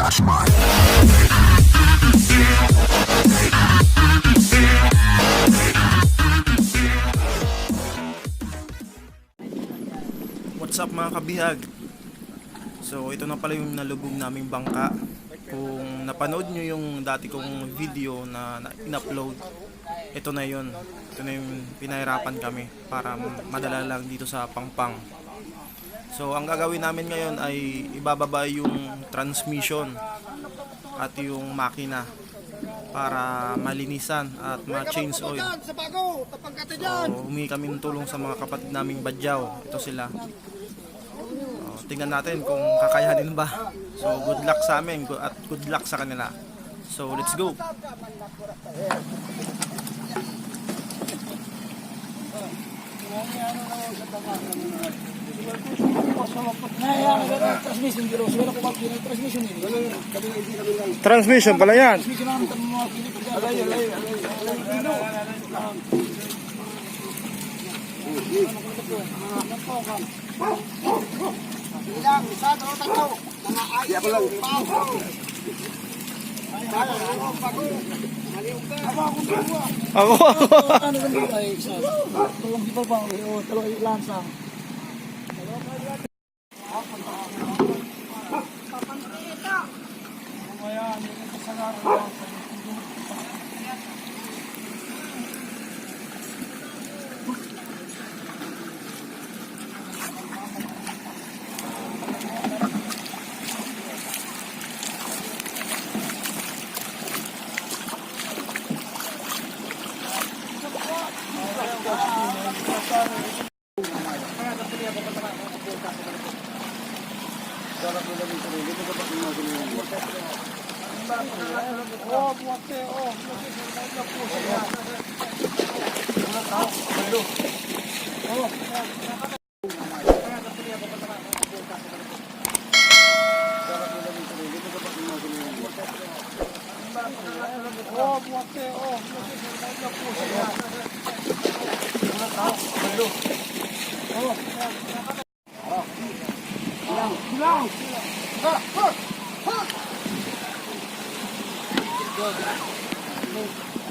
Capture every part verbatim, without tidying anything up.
What's up, mga kabihag? So, ito na pala yung nalubog naming bangka. Kung napanood nyo yung dati kong video na, na in-upload, ito na yun. Ito na yung pinahirapan kami para madala lang dito sa Pangpang. So, ang gagawin namin ngayon ay ibababa yung transmission at yung makina para malinisan at ma-change oil. So, humingi kami ng tulong sa mga kapatid naming Badyaw. Ito sila. Oh, tingnan natin kung kakayanin ba. So, good luck sa amin gu- at good luck sa kanila. So, let's go. Transmission pala yan. Ilang, isa, dalawa, tatlo. Mga ayaw, paso. Ako, ako. Ano lang yung ay, isa? Dalawang di pa ba? O, dalawang lansa.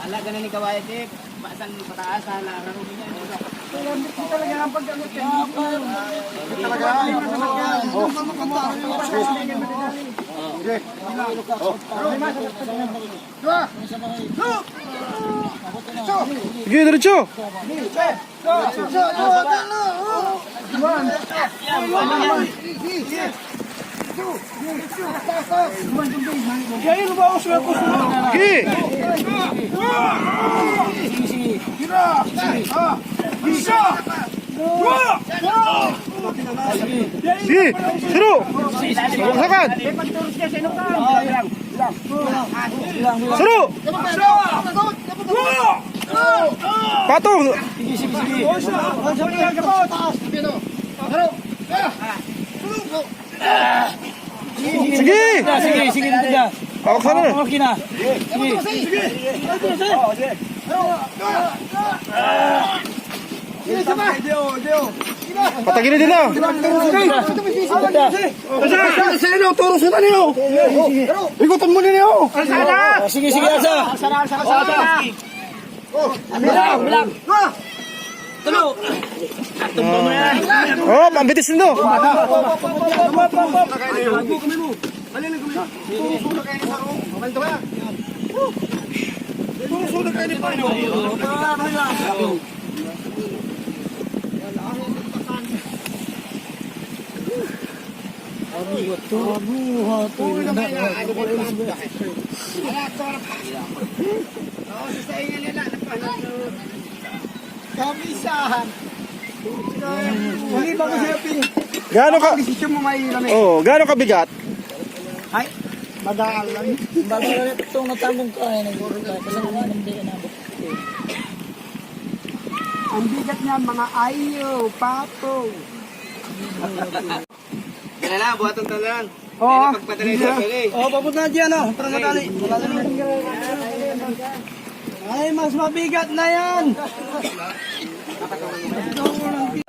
Ala, ganun ni Kawaya Jeff. Basang pataas, ha, lararo niya. Talaga ang pag-ano, talaga. Sige, diretso. Sige. Sige. Siro. Sakad. Siro. Patong. Sige. Sige, sige, dito dyan. Hawak sana. Okay na. Sige. Patagilid din na. Sige. Sa inyo, turo sa inyo. Ikutan mo ninyo. Sige, sige, asa. Bilang, bilang. Tulo. Tumba mo na yan. Oh, pambitis nindo. Kamisahan. Hindi ba kasi yung pin- Gaano ka, Ang desisyon mo may lamig. Oh, gaano kabigat? Ay, magaan lang. Bago na itong natangkong ka, eh, nagurog ka. Kasi naman, hindi ka nabot. Ang bigat niya, mga ayo, pato. Tara na, buhaton ta na lang. Oo. Tara na, pagpadala sa pili. Oo, papunta na dyan, oh. Para madali. Ay, mas mabigat na yan.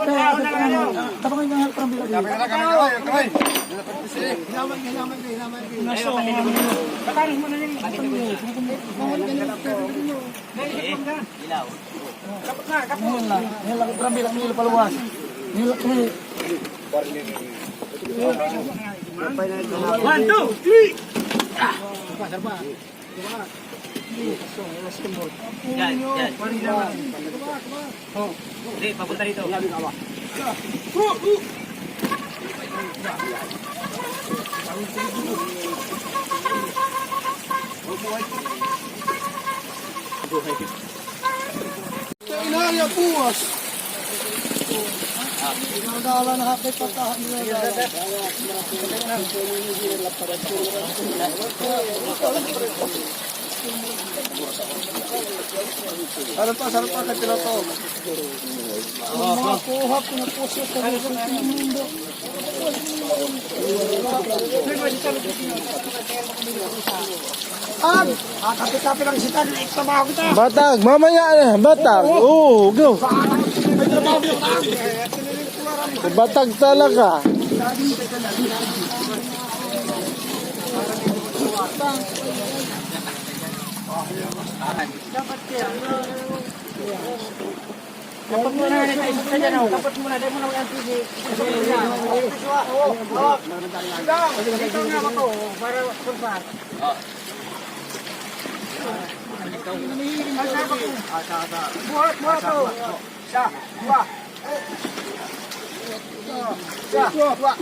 Tapos na, tapos na, tapos na. Hinamay, hinamay, hinamay, hinamay. Hinamay, hinamay, hinamay. Ilaw. Ngayon lang, ngayon lang, grabe lang, ngayon paluwas. Ngayon lang, ngayon. One, two, three! Yan, yan. Hindi, papunta dito. Sa inaya buwas. Nadala na hapit pagkahan nila. Sarap pa, sarap pa, kay piloto. Mga kuhap, mga puso, sa mundo. Ag, ah, kapit-kapit lang si Tan, itrabaho kita. Batag, mamaya na, batag. Oo, go. Batag talaga. Dapat kaya. Kapot mo na, ito, isa ka dyan, oh. Kapot mo na, dahil mo na walang T V. Isa mo na. Oh, oh. Ikaw, ikaw nga ako, oh, para sulpa. Buhat mo ako. Isa, dua. Isa, dua.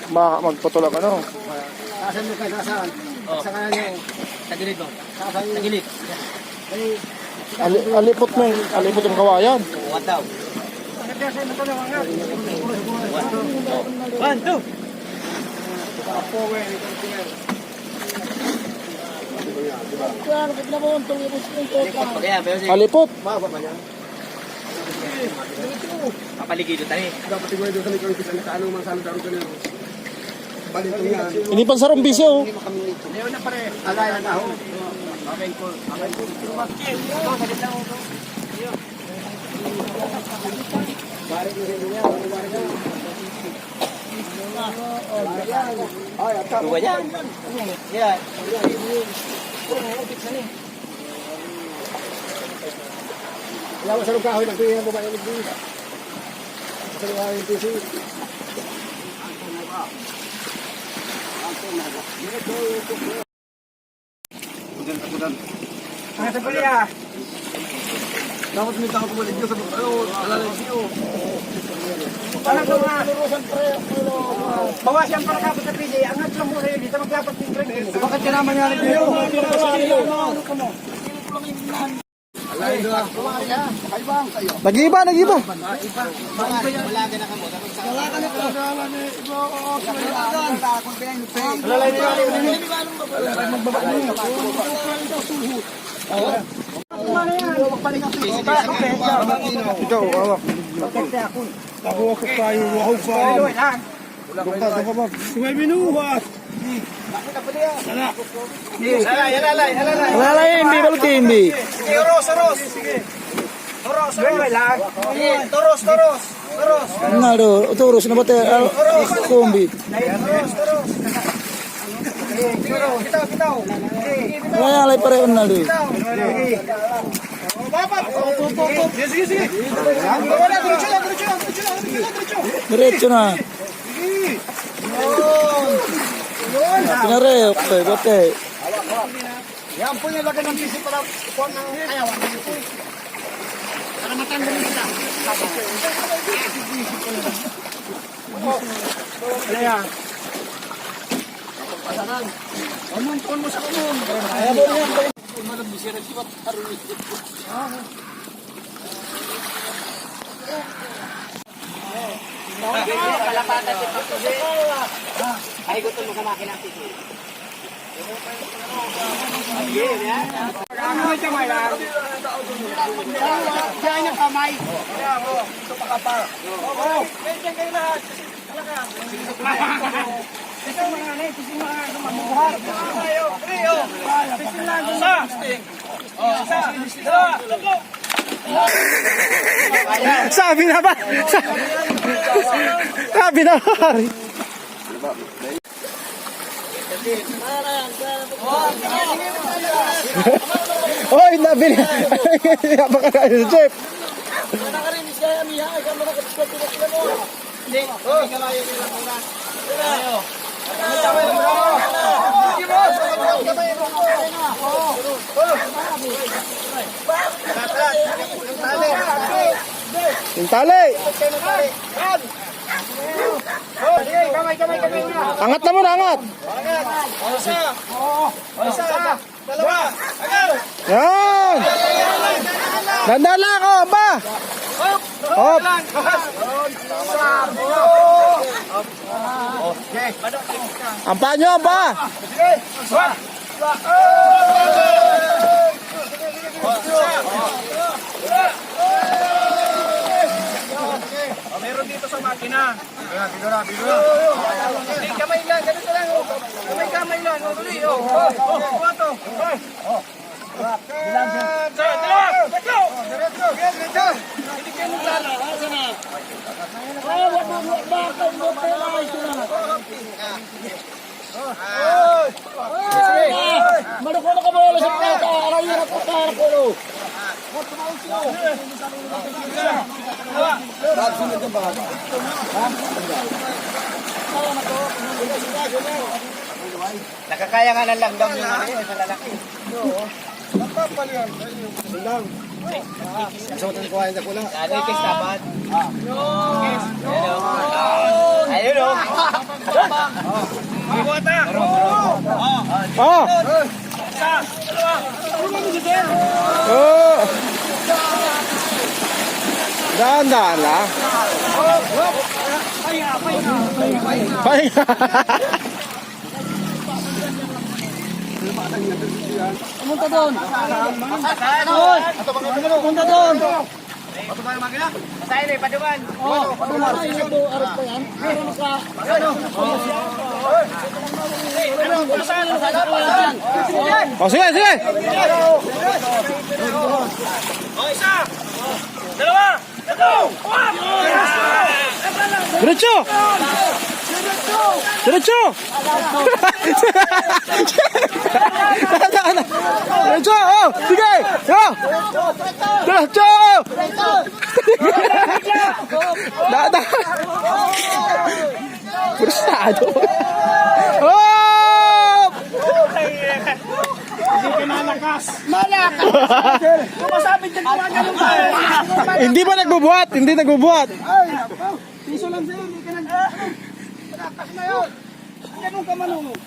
Ma, magputol ang ano. Nasaan mo kayo? Nasaan? Oh. Sa kanan niyo. Sa gilid mo. Sa kanan niyo. Sa gilid. Ay. Ali-, alipot mo eh. Alipot yung kawayan. What daw? One, two. Alipot. Mababa yan. Papaligido tayo eh. Dapat siguro doon sa may kangkis, ang kaano, mga salad-salad na yun. Balik ko yan. Ini pang sarong bisyo. Ayaw na pare. Alay na ako. Amen po. Amen po. Ito, salit lang ako. Balik mo rin yan. Balik mo rin yan. Ay, at Duwa yan. Yan. Yan. Yan. Yan. Yan. Wala ko sa lugahoy, nagpili ng babae, nagpili. Sa lugahoy, yung P C. Agudan, agudan. Mga sa puli, ah. Dapat may tao pumaligyo sa ano, alalay siyo. Parang sa mga bawas yan para kapit sa P C, angat lang muna yun, dito maglapat yung drink. Bakit ka naman yan? Nag-iba, nag-iba. Ikaw, hawak. Ako, ako kayo, wow, kayo. Bukas, bukas. May minuwas. Alala, alala, alala. Alala, hindi, balti, hindi. Sige, oros, oros. Oros, oros. Sige, toros, toros. Toros. Ano, toros na ba tayo? Ah, kumbi. Oros, oros. Sige, bitaw, bitaw. Sige, bitaw. Wala, alay pareho na, do. Bitaw. Sige, sige, sige. Wala, diretso na, diretso na, diretso na, diretso. Diretso na. Sige. Yun. Yun. Pinarehok, eh, bote. Yan po yung lagay ng P C para kuha ng kayawan. Para matanggal nila. Ano yan? Pasanan. Komon, komon mo sa komon. Kaya mo yan. Malambis yan, di ba? Palapatan si Pagkuse. Ay, gusto mo sa makina, P C. Ano may kamay lang? Diyan yung kamay. Ito pa ka pa. Oo. Diyan kayo lahat. Kasi talaga. Kasi mga ano, kasi mga ano, mabubuhat. Kasi lang. Isa. Isa. Isa. Tatlo. Sabi na ba? Sabi na ba, pare? Oy, nabili. Napakalayo, Jeff. Yung tali. Angat na muna, angat. Yan. Dandan lang, oh, ba? Hop. Ang paa nyo, ang paa. Meron dito sa makina. Dito na, dito na, dito na. Hindi, kamay lang, ganito lang, oh. Kamay, kamay lang, oh, dali, oh. Oh, oh, oh, to. Oh. Sa, dalawa, tatlo. Diretso, diretso. Hindi kayo maglala, ha, sana. Ah, wag mo, wag mo, wag mo, wag mo, wag mo. Maluko na ka, mga alas sa pata. Aray, yun ang pagkaharap ko, no? Nakakaya nga ng langgam yung ano yun, sa lalaki. Napapalian sa inyo. Lang. Gusto ko ko ay dakula. Ano yung kiss dapat? Hello. Ayun o. Buwata. Oh! Oh! Dahan-dahan lang. Pahinga. Pumunta doon. Doon. Pumunta doon. Masaya na, ipaduman. Oo, pumunta. Ito, arap pa yan. Meron ka. O, sige, sige. O, isa. Dalawa. Tatlo. Diretso. Diretso. Diretso, oh. Sige. Oh. Diretso. Dada. Pursado. Oh! Hindi ka malakas. Malakas. Kung masabit ka, gumagano ka. Hindi ba nagbubuhat? Hindi nagbubuhat. Piso lang sa'yo, hindi ka nag-, malakas na yun. Ganun ka manunod.